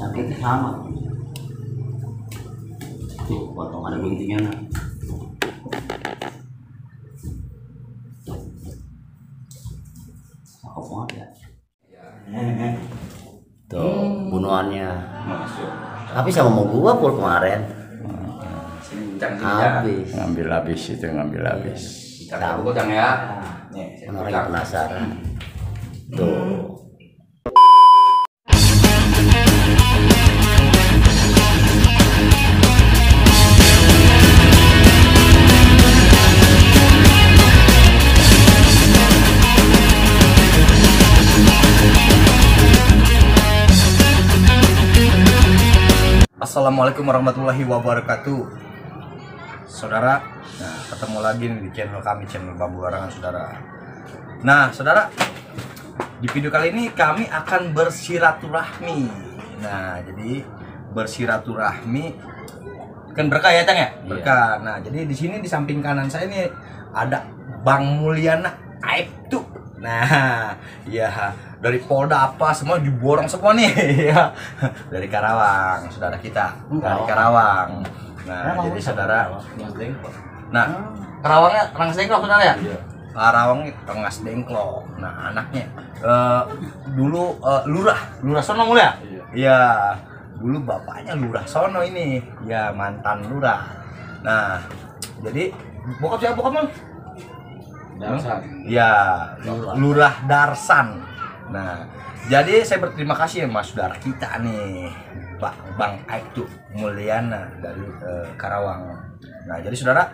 sakitnya sama tuh, potong ada guntingnya nah. Cakep banget ya. Tuh bunuhannya tapi sama mau gua pul kemarin habis ngambil habis itu ngambil habis. Kita potong ya. Nih, orang yang penasaran tuh. Assalamualaikum warahmatullahi wabarakatuh, saudara. Nah, ketemu lagi nih di channel kami, channel Bambu Larangan, saudara. Nah, saudara, di video kali ini kami akan bersiraturahmi. Nah, jadi bersiraturahmi kan berkah ya, Cang ya? Berkah. Nah, jadi di sini di samping kanan saya ini ada Bang Mulyana Aibtu. Nah, ya dari Polda apa semua diborong semua nih ya. Dari Karawang, saudara kita. Dari Karawang. Nah, jadi saudara, nah, Karawangnya Rengas Dengklok, saudara ya? Karawang Rengas Dengklok. Nah, anaknya dulu Lurah Sono ya? Iya. Dulu bapaknya Lurah Sono ini. Ya, mantan lurah. Nah, jadi bokap siapa bokap, Bang? Darsan. Ya, Lurah Darsan. Nah, jadi saya berterima kasih sama saudara kita nih, Pak Bang Aibtu Mulyana dari Karawang. Nah, jadi saudara,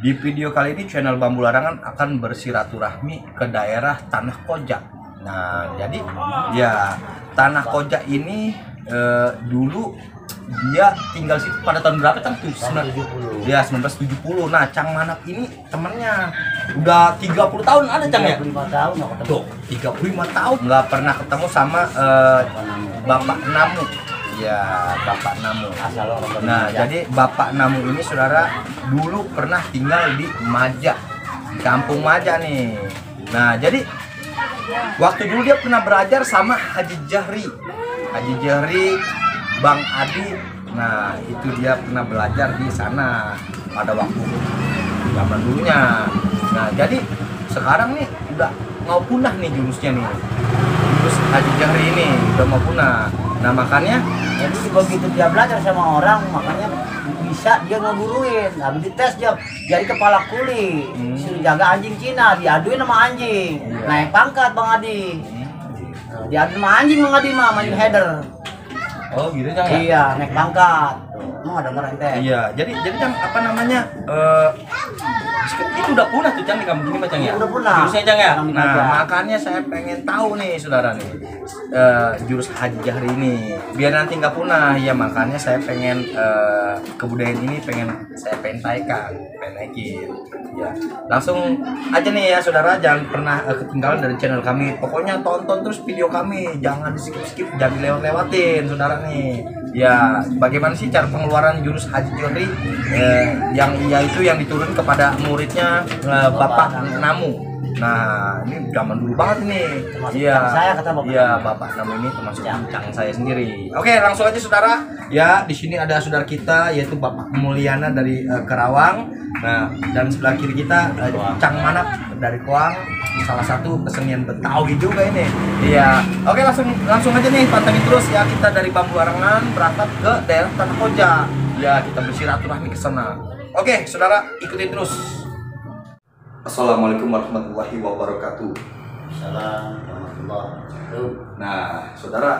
di video kali ini channel Bambu Larangan akan bersiraturahmi ke daerah Tanah Koja. Nah, jadi ya Tanah Koja ini dulu dia tinggal situ pada tahun berapa, Cang? 1970. Ya, 1970. Nah, Cang Manap ini temennya udah 30 tahun ada, Cang ya? 35 tahun nggak ketemu. Tuh, 35 tahun nggak pernah ketemu sama Bapak Namu. Ya, Bapak Namu. Asal orang dari Nah, Maja. jadi Bapak Namu ini saudara dulu pernah tinggal di Maja, di Kampung Maja nih. Nah, jadi waktu dulu dia pernah belajar sama Haji Jahri, Bang Adi. Nah, itu dia pernah belajar di sana pada waktu zaman dulunya. Nah, jadi sekarang nih udah mau punah nih jurusnya nih. Jurus Haji Jahri ini udah mau punah. Nah, makanya Jadi begitu dia belajar sama orang, makanya bisa dia ngeguruin. Habis dites dia jadi kepala kuli, suruh jaga anjing Cina, diaduin sama anjing. Naik pangkat Bang Adi. Diaduin sama anjing Bang Adi mah, main header. oh gitu, Cang ya? Iya, naik pangkat. Mau ada ente. Iya, jadi Cang apa namanya? Itu udah punah tuh, Cang, di kampung ini, Cang ya? Udah punah. Jurusnya, Cang ya? Orang di Nah, Maja. makanya saya pengen tahu nih, saudara nih, jurus Haji Jahri ini biar nanti nggak punah. Ya, makanya saya pengen kebudayaan ini saya pengen naikin. Ya, langsung aja nih ya, saudara, jangan pernah ketinggalan dari channel kami. Pokoknya tonton terus video kami, jangan di skip, jangan dilewat-lewatin, saudara nih. Ya, bagaimana sih cara pengeluaran jurus Haji Jahri yang yaitu yang diturun kepada muridnya Bapak Namu. Nah, ini zaman dulu banget nih. Termasuk Iya. Cang saya, kata Bapak. Iya, Bapak Namu ini termasuk Cang saya sendiri. Oke, langsung aja saudara. Ya, di sini ada saudara kita yaitu Bapak Mulyana dari Karawang. Nah, dan sebelah kiri kita Cang Manap dari Koang. Salah satu kesenian Betawi juga ini. Iya. Oke, langsung aja nih, pantengin terus ya, kita dari Bambu Larangan berangkat ke daerah Tanah Koja. Ya, kita bersiraturahmi ke sana. Oke, saudara, ikutin terus. Assalamualaikum warahmatullahi wabarakatuh. Assalamualaikum warahmatullahi wabarakatuh. Nah, saudara,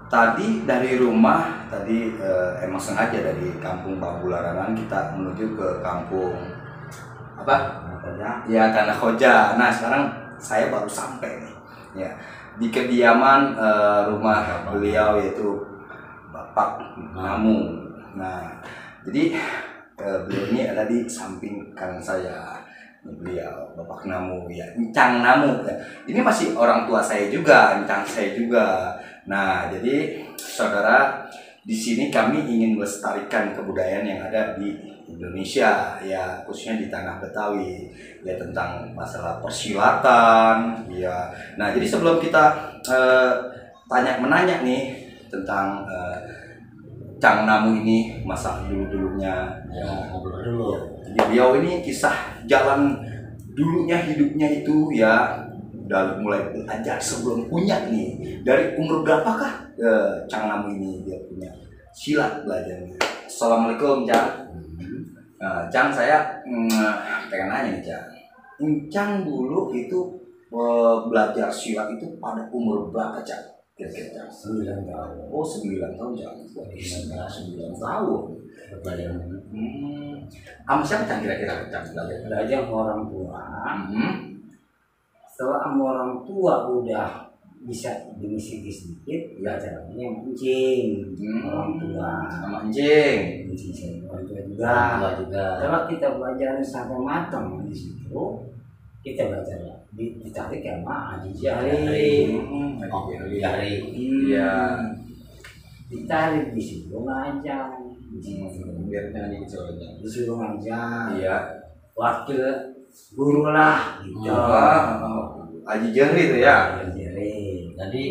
tadi dari rumah emang sengaja dari kampung Bambu Larangan kita menuju ke kampung apa? Ya, Tanah Koja. Nah, sekarang saya baru sampai nih. Ya, di kediaman rumah beliau yaitu Bapak Namu. Nah, jadi beliau ini ada di samping kanan saya. Beliau Bapak Namu, ya, Cang Namu ya. Ini masih orang tua saya juga, Cang saya juga. Nah, jadi saudara, di sini kami ingin melestarikan kebudayaan yang ada di Indonesia, ya, khususnya di tanah Betawi, ya, tentang masalah persilatan, ya. Nah, jadi sebelum kita menanya nih, tentang Cang Namu ini masa dulunya. Ya, ngobrol dulu. Jadi beliau ini kisah jalan dulunya hidupnya itu ya udah mulai belajar sebelum punya nih. Dari umur berapakah Cang Namu ini dia punya silat belajarnya? Assalamualaikum Cang. Cang, saya pengen nanya nih Cang. Cang dulu itu belajar silat itu pada umur berapa Cang? Kira-kira 9 tahun. Oh 9 tahun Cang. 9 tahun. Belajar. Sama siapa Cang kira-kira Cang belajar? Belajar sama orang tua. Hmm. Setelah sama orang tua udah bisa sedikit, belajar lagi yang kencing. Orang tua. Sama anjing. Kencing sama orang tua juga. Kalau kita belajar sampai matang di situ, kita belajar ditarik sama Haji Jari. Jari. Iya. Ditarik di situ ngajak. Biar nyanyi soalnya. Disuruh ngajak. Iya. Wakil guru lah gitu. Haji Jari itu ya. Haji Jari. Jadi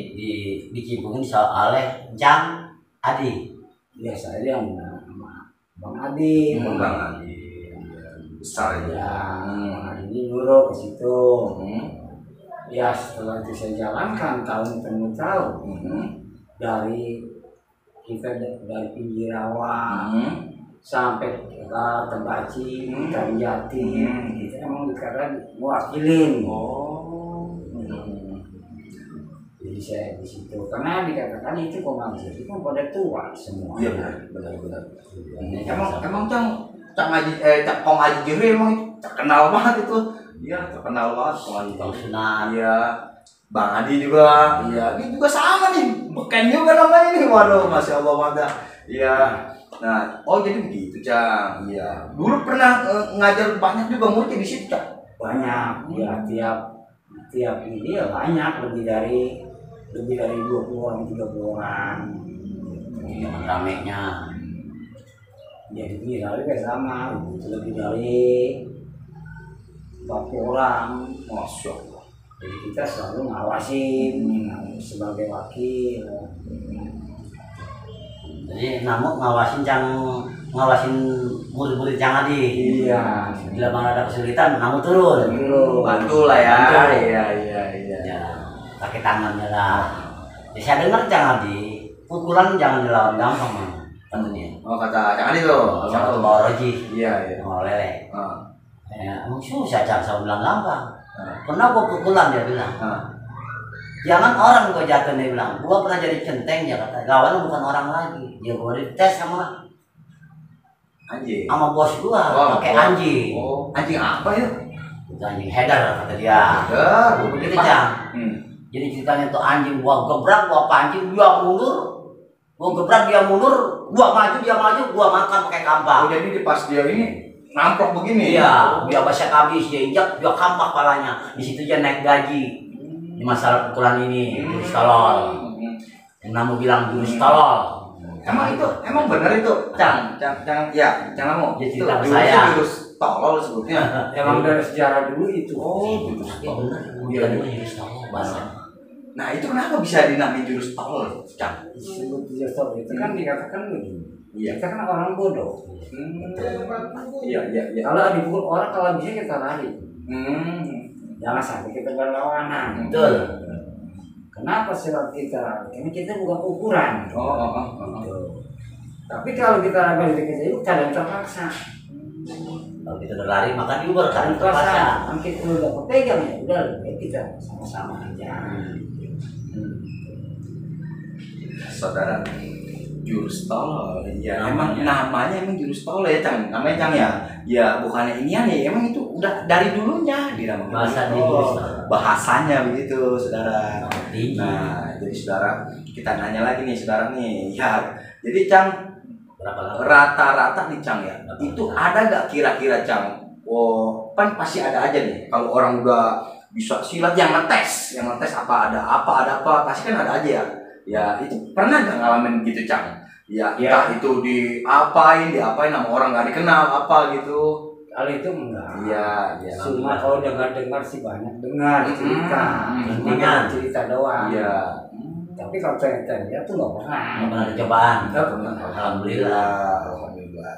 dicimpungin oleh Cang Adi. Biasa aja sama Bang Adi. Bang Adi. Besar Ya, ya. Bang Adi ini nyuruh ke situ. Ya setelah itu saya jalankan tahun demi tahun dari kita dari pinggir rawa sampai ke Tembaci, Tanjati, kita emang karena mewakilin. Jadi saya di situ karena dikatakan itu komandir itu pada tua semua. Iya benar. Emang Cang Haji Kong Haji Jiri emang terkenal banget itu. Iya terkenal banget Kong Haji. Bang Sunan. Iya. Bang Adi juga. Iya. Ini juga sama nih. Beken juga namanya nih. Waduh, masya Allah banget. Iya. Nah, jadi begitu Cang. Iya. Dulu pernah ngajar banyak juga murid di situ Cang. Banyak. Ya tiap ini ya banyak lebih dari 20 orang 30 orang. Yang ramenya. Jadi kira kayak sama lebih dari 40 orang. Masya Allah. Jadi kita selalu ngawasin sebagai wakil. Jadi Namu ngawasin murid-murid Cang Adi. Iya. Bila mana ada kesulitan, Namu turun. Bantu lah ya. Bantu. Iya. Ya, pakai tangannya lah. Ya, saya dengar Cang Adi, pukulan jangan dilawan gampang Mang. Tentunya. Oh kata Cang Adi tuh. Sama tuh bawa Roji, Iya. bawa Lele. Ah. Ya, emang susah Cang, saya bilang gampang. Pernah gua pukulan dia bilang. Ah. Jangan orang gua jatuh dia bilang. Gua pernah jadi centeng dia kata. Lawannya bukan orang lagi. Dia gua dites sama Anjing. bos gua pakai anjing. Oh, anjing apa itu? Itu anjing header kata dia. Begitu Cang. Jadi ceritanya tuh anjing gua gebrak, gua pancing, dia mundur. Gua gebrak dia mundur, gua maju dia maju, gua makan pakai kampak. Oh, jadi pas dia ini namprok begini. Iya, dia basah habis, dia injak, dia kampak palanya. Di situ dia naik gaji. Di masalah pukulan ini, jurus tolol. Yang Namu bilang jurus tolol. Emang benar itu, Cang Namu. Dia Itu cerita ke saya. jurus tolol sebutnya. Emang dari sejarah dulu itu. Jurus tolol. Iya, jurus tolol bahasa. Nah, itu kenapa bisa dinamai jurus tolol, Cang? Disebut jurus tolol itu kan dikatakan begini. Iya. Kita kan orang bodoh. Iya. Kalau dipukul orang kalau bisa kita lari. Jangan sampai kita berlawanan. Betul. Kenapa silat kita? Karena kita bukan ukuran. Oh. Tapi kalau kita balik ke itu kadang terpaksa. Kalau kita berlari maka diuber kan Terpaksa. terpaksa. Mungkin kalau udah kepegang ya udah lebih kita sama-sama aja. Saudara, jurus tolol. Ya, Namanya. namanya jurus tolol ya, Cang. Namanya Cang ya. Ya, bukannya inian ya, emang itu udah dari dulunya dinamakan Bahasa jurus di jurus tolol. tolol. Bahasanya begitu, Saudara. Tinggi. Nah, jadi Saudara, kita nanya lagi nih, Saudara nih. Ya, jadi Cang, Berapa lama? rata-rata nih Cang ya. Itu ada gak kira-kira Cang? Oh, kan pasti ada aja nih. Kalau orang udah bisa silat yang ngetes apa ada pasti kan ada aja ya. Ya, itu pernah gak ngalamin gitu Cang? Ya, entah itu diapain sama orang gak dikenal apa gitu. Kalau itu enggak. Iya. Cuma kalau dengar sih banyak dengar cerita. Intinya. Cerita doang. Iya. Tapi kalau tanya tuh nggak pernah. Nggak pernah ada cobaan. Nggak pernah. Alhamdulillah. Alhamdulillah.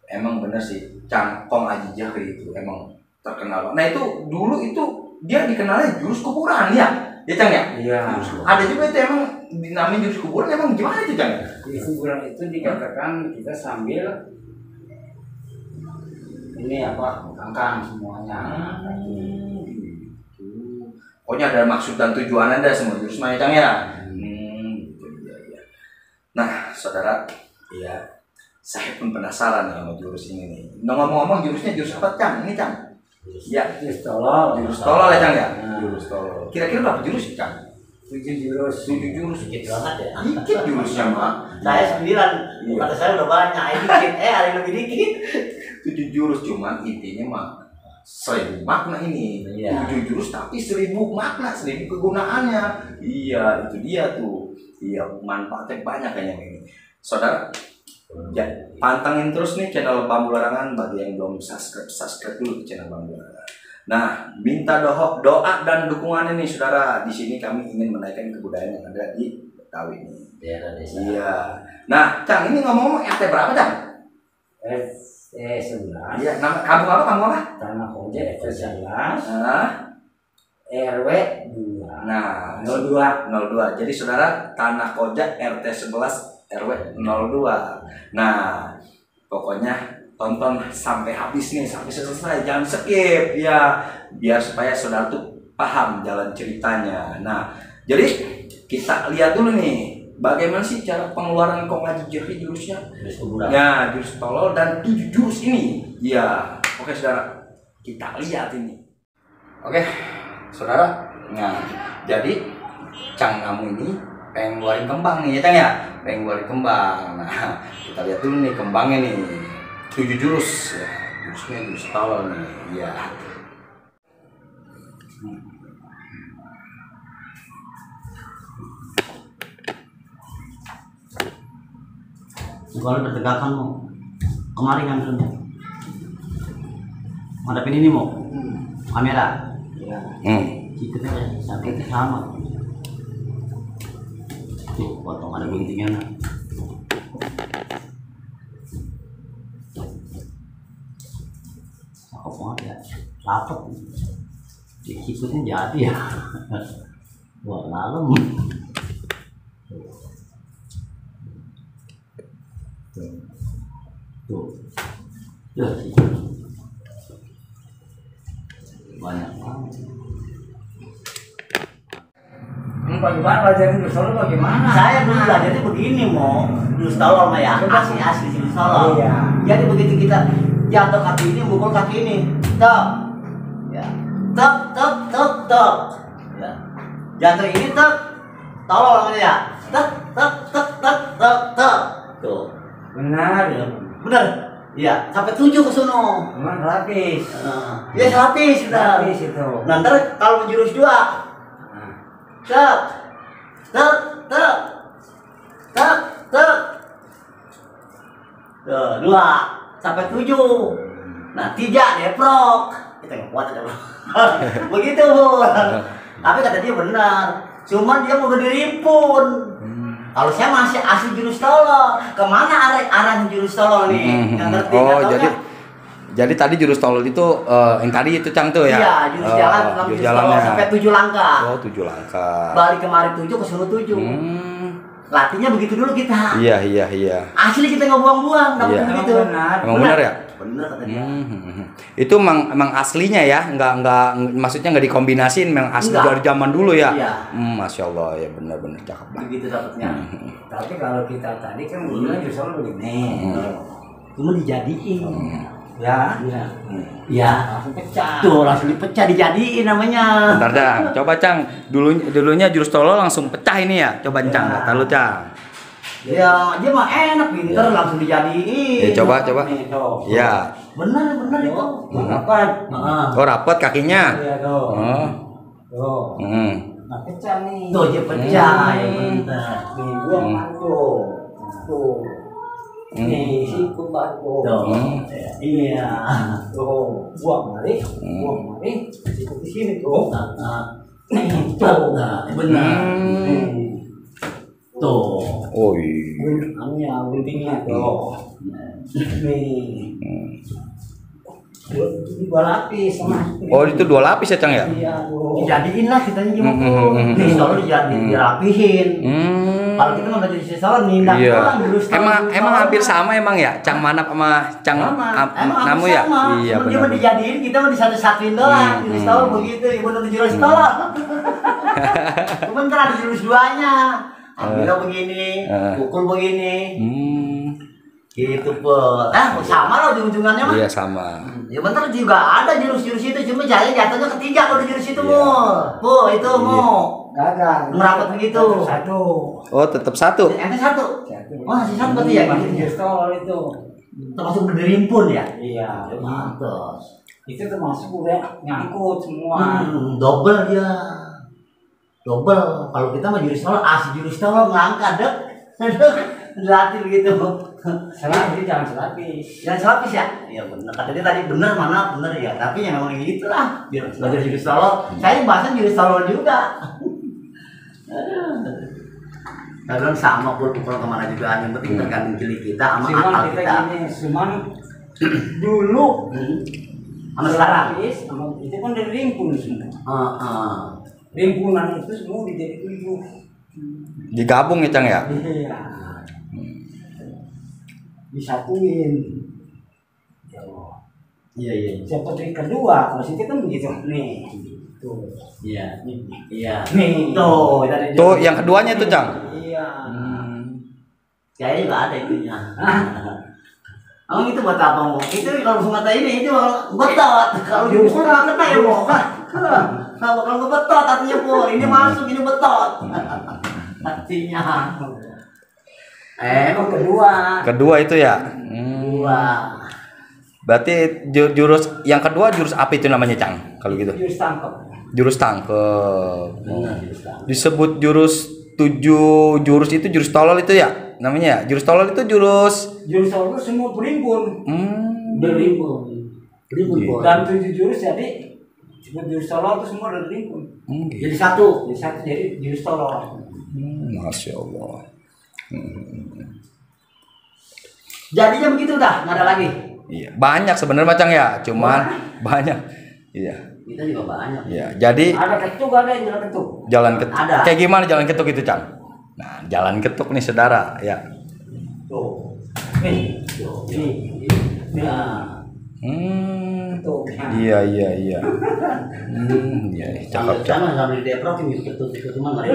Emang bener sih, Cangkong Aji Jahri itu emang terkenal. Nah itu dulu itu dia dikenalnya jurus kuburan ya, Cang ya? Iya. Ada juga itu emang dinamain jurus kuburan, emang gimana itu Cang? Di kuburan itu dikatakan kita sambil ini apa kangkang semuanya. Pokoknya ada maksud dan tujuan Anda semua jurus maya Cang ya. Nah saudara, ya saya pun penasaran sama jurus ini nih. Ngomong-ngomong jurusnya jurus apa Cang? Ini Cang? Ya, Jurus tolol. jurus tolol ya Cang ya. Nah. Jurus tolol. Kira-kira berapa jurus Cang? 7 jurus. 7 jurus. Sedikit banget ya. Dikit jurusnya mah. Saya 9, kata saya udah banyak. Dikit, ada yang lebih dikit. 7 jurus cuman intinya mah 1000 makna ini. Iya. 7 jurus tapi 1000 makna, 1000 kegunaannya. Iya, itu dia tuh. Iya, manfaatnya banyak kayaknya ini. Saudara, ya, pantengin terus nih channel Bambu Larangan. Bagi yang belum subscribe dulu ke channel Bambu Larangan. Nah, minta doa dan dukungan ini saudara. Di sini kami ingin menaikkan kebudayaan yang ada di Betawi ini. Daerah desa. Iya. Nah, Cang ini ngomong-ngomong RT berapa Cang? RT 11. Iya, nama kampung apa? Kampung apa? Tanah Koja RT 11. Nah, RW 2. nah 02. 02. Jadi saudara, Tanah Koja RT 11 RW 02. Nah, pokoknya tonton sampai habis nih, sampai selesai, jangan skip ya, biar supaya saudara tuh paham jalan ceritanya. Nah, jadi kita lihat dulu nih, bagaimana sih cara pengeluaran Kong Aji Jahri jurusnya? Jurus kuburan. Ya, jurus tolol dan 7 jurus ini. Ya, oke saudara, kita lihat ini. Oke, saudara. Nah, jadi Cang kamu ini pengen ngeluarin kembang nih ya Cang ya, pengen ngeluarin kembang. Nah, kita lihat dulu nih kembangnya nih, 7 jurus ya, jurusnya jurus tolol nih ya. Kalau bertegakkan mau kemarin kan sebenarnya ngadepin ini mau kamera Ya. kita sampai ke sama tuh potong ada begitunya nah. Cakep banget ya, rapet sikutnya jadi ya. Wah dalam tuh ya banyak banget. Bagaimana pelajaran jurus tolol bagaimana? Saya dulu belajarnya begini mau jurus tolol mah ya, asli jurus tolol. Iya. Jadi begitu kita jatuh kaki ini, mukul kaki ini, tok, ya, tok, tok, tok, tok, ya, jatuh ini tok, tolol namanya ya, tok, tok, tok, tok, tok, tok, tuh, Benar. bener, iya, sampai 7 ke sono. Cuman lapis. Ya habis sudah. Lapis itu. Nah, ntar kalau jurus 2 tek, tek, tek, tek, tek. Tuh, 2 sampai 7. Nah, 3 deprok. Kita nggak kuat ada. Begitu, Bu. Tapi kata dia benar. Cuman dia mau dirimpun. Kalau saya masih asli jurus tolol. Kemana arah jurus tolol nih? Yang ngerti Oh, nggak taunya? jadi tadi jurus tolol itu yang tadi itu Cang tuh ya? Iya, jurus jalan, jurus jurus jalannya. tolol sampai 7 langkah. Oh, 7 langkah. Balik kemarin 7 ke sono 7. Latihnya begitu dulu kita. Iya, iya, iya. Asli kita nggak buang-buang, dapat Iya. begitu. Benar. Emang benar ya? Benar kata dia. Itu emang aslinya ya, nggak maksudnya nggak dikombinasiin, memang asli Enggak. dari zaman dulu ya. Iya. Masya Allah ya, benar-benar cakep banget. Begitu dapatnya. Tapi kalau kita tadi kan bilang jurus tolol begini. Cuma dijadiin. Ya. Iya. Iya. Langsung pecah. Tuh langsung dipecah dijadiin namanya. Bentar Cang, coba Cang, dulunya jurus tolol langsung pecah ini ya. Coba Cang, kata lu Cang. Ya, dia mah enak pinter langsung dijadiin. Ya, coba. Nih, tuh. Ya. Benar itu. Rapat. Heeh. Oh, rapet kakinya. Iya tuh. Oh. Tuh. Nah pecah nih. Tuh dia pecah ya benar. Nih gua mantu. Tuh. Nih sikut bantu. Tuh. Iya. Tuh. Buang mari. Sikut di sini tuh. Tuh. Benar. Tuh. Oh iya. Anunya guntingnya tuh. Nih. Dua lapis sama. Oh itu 2 lapis ya Cang ya? Iya, tuh. Dijadiin lah kitanya gimana pistol dirapihin. Kalau kita mau jadi pistol nindak Iya. doang dulu Emang hampir sama emang ya Cang Manap sama Cang Namu ya? Iya Cuma benar. dijadiin kita mau disatu-satuin doang. Pistol begitu, ibu nanti jurus tolong. Cuman kan ada jurus duanya. Ambil begini, pukul begini. Gitu po. Sama lah ujung-ujungannya mah. Iya sama. Ya bentar juga ada jurus-jurus itu, cuma jatuhnya ketiga kalau jurus itu Iya. mu. Itu mu. Gagal. Merapat begitu. Satu. Oh tetap 1. Ente satu. Satu. Oh masih satu berarti ya? Pistol itu. Termasuk berderimpun ya? Iya. Mantos. Itu termasuk udah nyangkut semua. Double dia. Double. Kalau kita mah jurus tolong, jurus tolong ngangkat dek. Dilatih begitu. Selapis jangan selapis. Jangan selapis ya? Iya benar. Kata dia tadi benar mana benar ya. Tapi ya memang gitu lah. Biar belajar jurus tolong. Saya bahasan jurus tolong juga. Kadang sama pukul kemana juga. Yang penting tergantung jeli kita sama Cuman akal kita kita. gini, cuman dulu Sama sekarang. selapis, sama itu kan dari rimpun semua. Rimpunan itu semua dijadi 7. Digabung ya Cang ya? Iya. Disatuin. Iya iya. Seperti kedua, kalau situ kan begitu. Nih. Tuh. Iya. Nih. Iya. Nih. Tuh, tadi Tuh yang keduanya tuh Cang. Iya. kayaknya nggak ada itunya. Emang itu buat apa mau? Itu kalau senjata ini itu betot. Kalau jurus nggak kena ya mau. Kalau betot artinya pur. Ini masuk ini betot. Artinya. Emang kedua. Kedua itu ya? Wah. Berarti jurus yang kedua jurus apa itu namanya Cang? Kalau gitu? Jurus tangkap. Jurus tangkep. Disebut jurus 7 jurus itu jurus tolol itu ya? Namanya ya? Jurus tolol itu jurus Jurus tolol semua berimpun. Berimpun. Berimpun. Dan 7 jurus jadi jurus tolol itu semua dari berimpun. gitu. Jadi satu. Jadi satu jadi jurus tolol. Masya Allah. Jadinya begitu dah, nggak ada lagi. Iya, banyak sebenarnya Cang ya, cuman banyak. Iya. Kita juga banyak. Iya, jadi Ada ketuk, ada yang jalan ketuk. jalan ketuk. Ada. Kayak gimana jalan ketuk itu, Cang? Nah, jalan ketuk nih saudara, ya. Tuh. Nih. Nih. Nah. Tuh. Iya. Iya, Sambil cakep. sama sambil deprokin gitu itu cuma nggak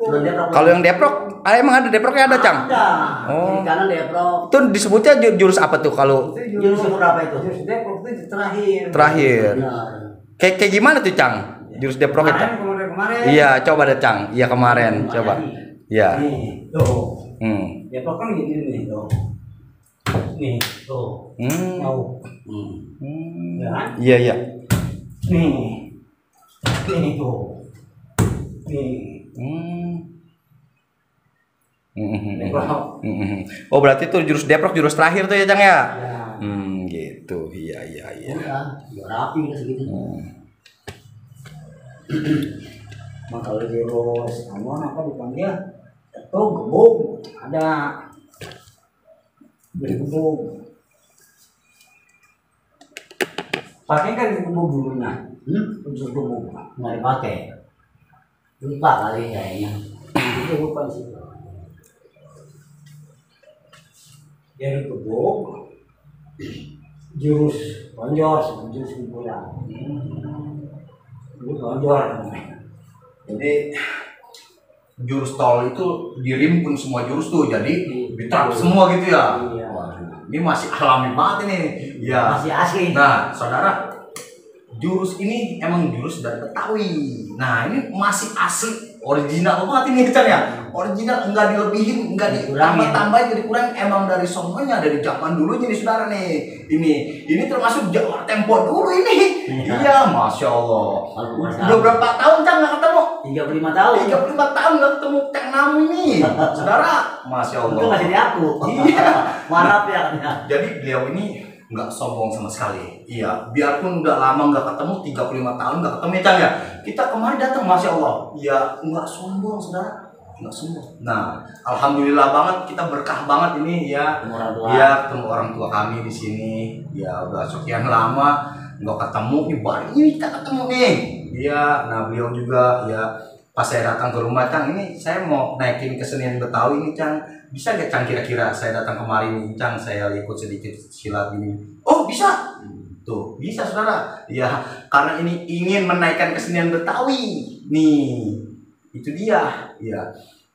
Belum deprok. Kalau yang deprok, emang ada deproknya ada, Cang? Ada. Oh. Di kanan deprok. Itu disebutnya jurus apa tuh kalau Jurus yang berapa itu? Jurus deprok itu terakhir. terakhir? Benar. Kayak gimana tuh, Cang? Jurus deprok itu? Kemarin. Iya, coba deh, Cang. Iya kemarin, coba. Iya. Nih, tuh. Hmm. Deprok kan gini nih, tuh. Nih, tuh. Mau. Ya kan? Iya. Nih. Nih tuh. Nih. Deprok. Oh, berarti tuh jurus deprok jurus terakhir tuh ya, Cang ya? Ya. Gitu. Iya. Udah, udah rapi udah segitu. Nah, kalau jurus apa dipanggil? Tuh gebuk ada. Beri gebuk. Pakai kan gebuk dulunya. Jurus gebuk. Nggak dipakai. Lupa kali kayaknya. Itu lupa sih. Jadi gebuk. Jurus lonjor, jurus kuburan. Jurus lonjor. Jadi jurus tol itu dirimpun semua jurus tuh, jadi diterap semua gitu ya. Iya. Waduh, ini masih alami banget ini. Ya. Masih asli. Nah, saudara, jurus ini emang jurus dari Betawi. Nah, ini masih asli, original banget ini Cang ya. Original, enggak dilebihin, enggak ditambah-tambahin, jadi kurang emang dari semuanya dari zaman dulunya nih saudara nih. Ini termasuk Jawa Tempo dulu ini. Iya, masya Allah. Udah berapa tahun Cang nggak ketemu? 35 tahun. 35 tahun nggak ketemu Cang Namu ini, saudara. Masya Allah. Itu masih di aku. Iya. Maaf ya katanya. Jadi beliau ini nggak sombong sama sekali. Iya, biarpun udah lama nggak ketemu, 35 tahun nggak ketemu ya Cang ya. Kita kemarin datang, masya Allah. Iya, nggak sombong saudara. nggak sembuh. Nah, alhamdulillah banget, kita berkah banget ini ya. Ketemu orang tua. Ya, ketemu orang tua kami di sini. Ya udah sekian lama nggak ketemu nih, baru ini kita ketemu nih. Iya, nah beliau juga ya pas saya datang ke rumah, Cang, ini saya mau naikin kesenian Betawi ini, Cang. Bisa gak, Cang, kira-kira saya datang kemari nih, Cang, saya ikut sedikit silat ini. Oh, bisa. Tuh, bisa saudara. Ya, karena ini ingin menaikkan kesenian Betawi. Nih, itu dia. Ya.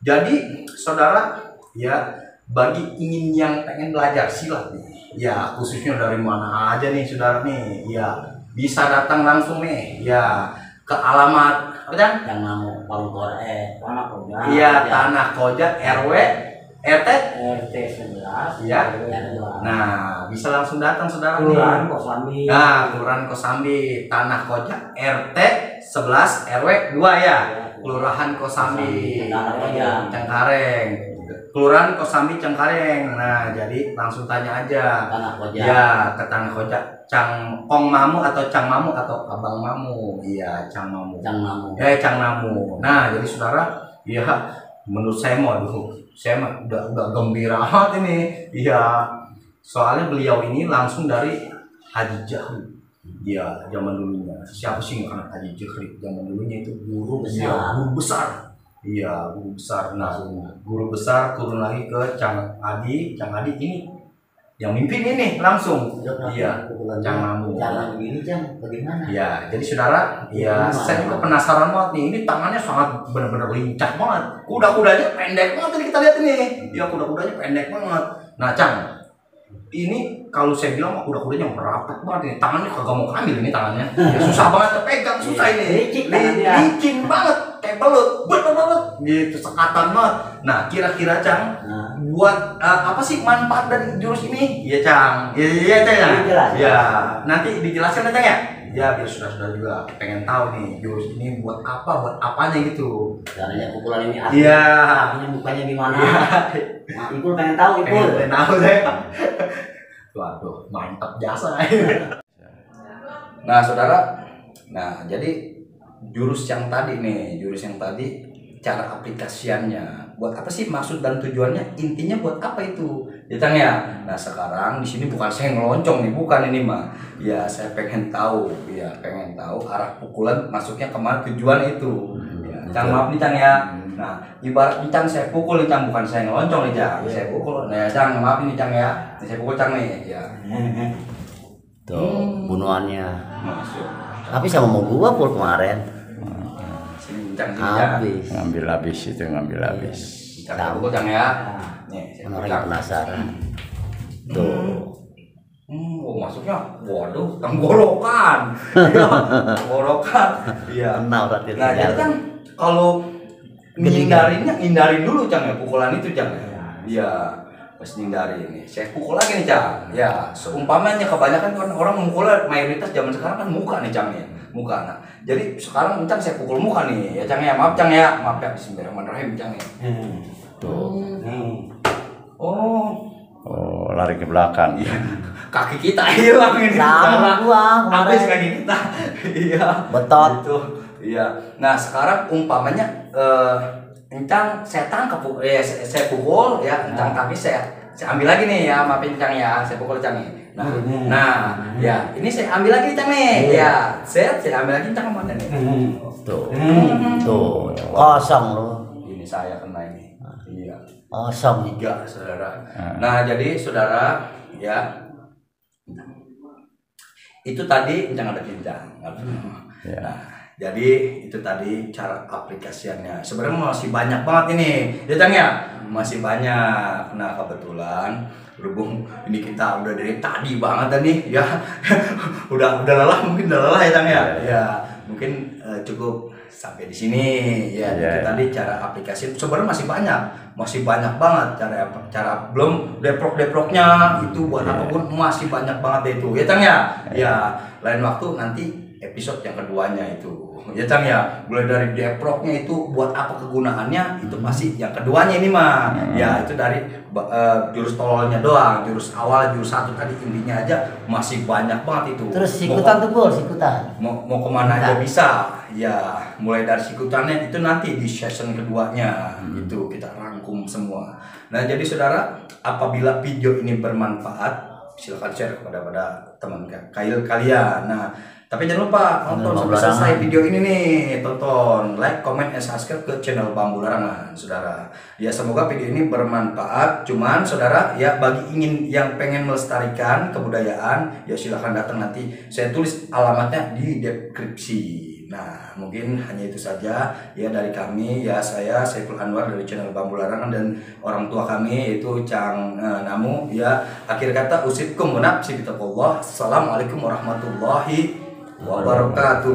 Jadi, saudara, ya, bagi ingin yang pengen belajar silat nih, ya, khususnya dari mana aja nih, saudara nih, ya, bisa datang langsung nih, ya, ke alamat apa, Cang? Yang mau Palu Kora Tanah Koja. Iya, Tanah Koja, RW, RT. RT 11. Iya. RW 2. Nah, bisa langsung datang saudara Kelurahan nih. Kosambi. Nah, Kelurahan Kosambi, Tanah Koja, RT 11, RW 2 ya. Kelurahan Kosambi, Cengkareng. Kelurahan Kosambi, Cengkareng. Nah, jadi langsung tanya aja. Tanah Koja. Ya, ke Tanah Koja, Cang Kong Mamu atau Cang Mamu atau Abang Mamu. Iya, Cang Mamu. Cang Mamu. Cang Mamu. Nah, jadi saudara, ya menurut saya mau dulu, saya udah gembira banget ini. Iya, soalnya beliau ini langsung dari Haji Jahri. Iya, zaman dulunya. Siapa sih nggak anak Haji Jahri? Zaman dulunya itu guru besar. Guru besar. Iya, guru besar. Nah, guru besar turun lagi ke Cang Adi. Cang Adi ini yang mimpin ini langsung. Iya, Cang Mamu. Jangan begini, Cang. Bagaimana? Ya, jadi saudara, ya saya juga penasaran banget nih. Ini tangannya sangat benar-benar lincah banget. Kuda-kudanya pendek banget ini, kita lihat ini. Ya, kuda-kudanya pendek banget. Nah, Cang, ini kalau saya bilang kuda-kudanya merapat banget ini. Tangannya kagak mau kamil ini tangannya. Ya, susah banget pegang, susah ini. Licin banget, kayak belut, banget gitu, sekatan banget. Nah, kira-kira, Cang, buat apa sih manfaat dari jurus ini? Iya, Cang. Iya, Cang. Ya, nanti dijelaskan, Cang ya. Ya, biar sudah juga pengen tahu nih jurus ini buat apa, buat apanya gitu. Caranya pukulan ini asli. Iya. Artinya bukannya gimana? Nah, Ipul pengen tahu, Ipul. Pengen tahu saya. Waduh, mantap jasa. Nah, saudara. Nah, jadi jurus yang tadi, cara aplikasiannya, buat apa sih maksud dan tujuannya, intinya buat apa itu, ya Cang ya. Nah, sekarang di sini bukan saya ngeloncong nih, bukan ini mah. Ya, saya pengen tahu arah pukulan masuknya kemana, tujuan itu. Ya, Cang, maaf nih, Cang ya. Nah, ibaratnya, Cang, saya pukul nih, Cang, bukan saya ngeloncong nih, Cang. Saya pukul. Nah, Cang, maaf ini, Cang ya. Saya pukul, Cang nih, ya. Tuh, bunuhannya. Masuk. Tapi sama mau gua pul kemarin. Cang, Habis. Ngambil habis itu, ngambil habis. Cang, pukul, Cang ya. Nih, saya pukul, Orang Cang. penasaran. Tuh. Masuknya, waduh, tenggorokan. Iya, tenggorokan. Iya. Kenal berarti. Nah, jadi kan kalau hindarin dulu, Cang ya, pukulan itu, Cang ya. Iya, pas hindarin ini. Saya pukul lagi nih, Cang. Ya, seumpamanya kebanyakan kan orang memukul, mayoritas zaman sekarang kan muka nih, Cang ya. Muka. Nah, jadi sekarang, Cang, saya pukul muka nih. Ya, Cang ya, maaf, Cang ya. Maaf ya, bismillahirrahmanirrahim, Cang ya. Tuh. Oh, lari ke belakang. Iya. Kaki kita hilang ini. Sama gua kemarin. Habis kaki kita. Iya. Betot. Gitu. Iya. Nah, sekarang umpamanya Encang saya tangkap, saya pukul ya, Encang, tapi saya ambil lagi nih ya, maafin Encang ya, saya pukul Encang nih. Nah, ya, ini saya ambil lagi Encang nih. Ya, saya ambil lagi Encang kemana nih? Tuh. Tuh. Kosong lu. Ini saya kena ini. Iya. Kosong. 3, saudara. Nah, jadi saudara, ya, itu tadi Encang ada bincang. Ya. Nah, jadi itu tadi cara aplikasiannya. Sebenarnya masih banyak banget ini, ya Cang ya, masih banyak. Nah, kebetulan berhubung ini kita udah dari tadi banget nih, ya, udah lelah, mungkin udah lelah ya Cang ya. Ya, mungkin cukup sampai di sini ya. Itu tadi cara aplikasi. Sebenarnya masih banyak banget cara belum deproknya itu buat apapun masih banyak banget itu, ya Cang ya. Ya, lain waktu nanti episode yang keduanya itu, ya Cang ya, mulai dari deproknya itu buat apa kegunaannya itu masih yang keduanya ini mah. Ya, itu dari jurus tololnya doang, jurus awal, jurus 1 tadi intinya aja masih banyak banget itu. Terus sikutan tuh pul, sikutan. Mau kemana aja bisa ya mulai dari sikutannya itu nanti di session keduanya itu kita rangkum semua. Nah jadi saudara, apabila video ini bermanfaat silahkan share kepada teman kalian. Nah tapi jangan lupa nonton sampai selesai video ini nih, tonton, like, comment, and subscribe ke channel Bambu Larangan, saudara. Ya semoga video ini bermanfaat. Cuman saudara ya bagi yang pengen melestarikan kebudayaan ya silahkan datang, nanti saya tulis alamatnya di deskripsi. Nah mungkin hanya itu saja ya dari kami ya, saya Saiful Anwar dari channel Bambu Larangan dan orang tua kami yaitu Cang Namu ya. Akhir kata usipkum wa nafsi bitaqwallah. Assalamualaikum warahmatullahi wabarakatuh.